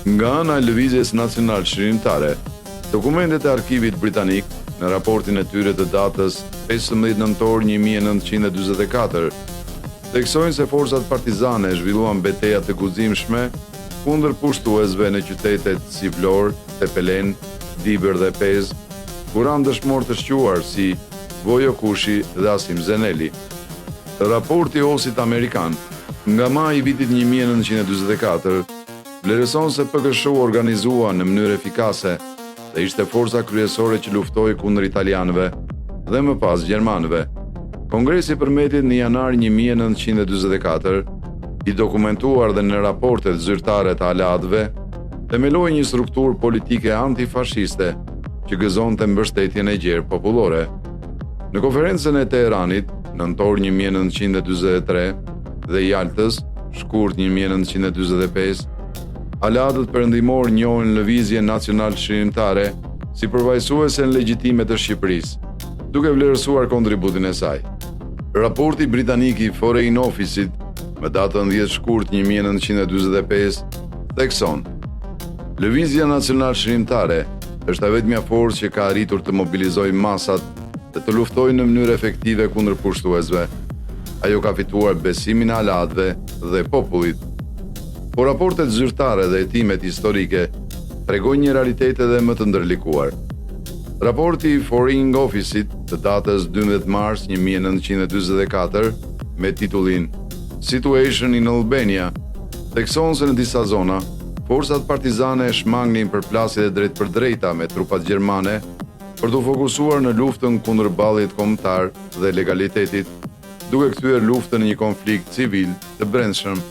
Nga ana e Lëvizjes Nacional-Çlirimtare, dokumentet e Arkivit Britanik në raportin e tyre të datës 15 nëntor 1944 theksojnë se forcat partizane zhvilluan beteja të guximshme kundër pushtuesve në qytetet si Vlorë, Tepelenë, Dibër dhe Pezë, ku ranë dëshmorë të shquar si Vojo Kushi dhe Asim Zeneli. Raporti i OSI-t amerikan, nga maji i vitit 1944, vlerëson se PKSH u organizua në mënyrë efikase dhe ishte forca kryesore që luftoi kundër italianëve dhe më pas gjermanëve. Kongresi i Përmetit në janar 1944, i dokumentuar dhe në raportet zyrtare të aleatëve, themeloi një strukturë politike antifashiste që gëzonte mbështetjen e gjerë popullore. Në konferencën e Teheranit, nëntor 1943, dhe Jaltës, shkurt 1945, aleatët perëndimorë njohën Lëvizjen Nacional-Çlirimtare si përfaqësuesen legjitime të Shqipërisë, duke vlerësuar kontributin e saj. Raporti britanik i Foreign Office-it, më datën 10 shkurt 1945, thekson: Lëvizja Nacional-Çlirimtare është e vetmja forcë që ka arritur të mobilizojë masat dhe të luftojë në mënyrë efektive kundër pushtuesve. Ajo ka fituar besimin e aleatëve dhe popullit. Por raportet zyrtare dhe hetimet historike tregojnë një realitet edhe më të ndërlikuar. Raporti i Foreign Office-it të datës 12 mars 1944 me titullin Situation in Albania thekson se në disa zona forcat partizane shmangnin përplasjet e drejtpërdrejta me trupat gjermane për t'u fokusuar në luftën kundër Ballit Kombëtar dhe legalitetit, duke kthyer luftën në një konflikt civil të brendshëm.